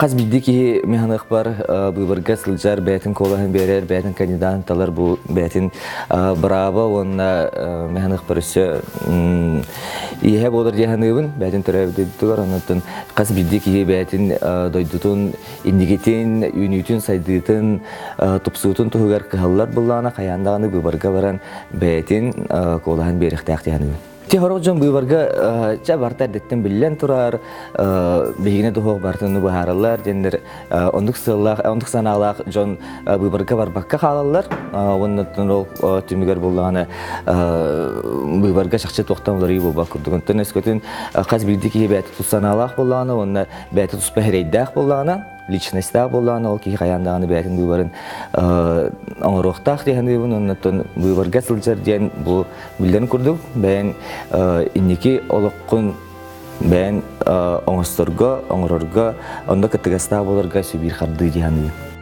Хас биирдии киһи механыахпар быыбарга сылдьар, бэйэтин куолаһын биэрэр, бэйэтин кандидатын талар бу бэйэтин бырааба уонна механыахпар өссө иэһэ буолар дии саныыбын. Бэйэтин төрөөбүт дойдутугар, онон хас биирдии киһи бэйэтин дойдутун инникитин, үүнүүтүн, сайдыытын, тупсуутун туһугар кыһаллар буллаҕына хайаан даҕаны быыбарга баран бэйэтин куолаһын биэриэхтээх дии саныыбын. Ти сорох дьон быыбарга ча барыта эрдэттэн биллэн турар, биһигини туһуох барытын быһаараллар диэннэр оннук сыаллаах, оннук санаалаах дьон быыбарга барбакка хаалаллар. Уонна ол түмүгэр буллаҕына быыбарга чахчы туохтан уларыйыы буолбат курдук. Онтон өскөтүн хас биирдии киһи бэйэтэ тус санаалаах буоллаҕына уонна бэйэтэ туспа эрэйдээх буоллаҕына, личностаах буоллаҕына, ол киһи хайаан даҕаны бэйэтин быыбарын оҥоруохтаах дии саныыбын. Оннуттан быыбарга сылдьар диэн бу биллэрин курдук бэйэҥ инники олоххун бэйэҥ оҥосторго, оҥорорго, онно кыттыгастаах буоларга сүбиир хардыы дии саныыбын.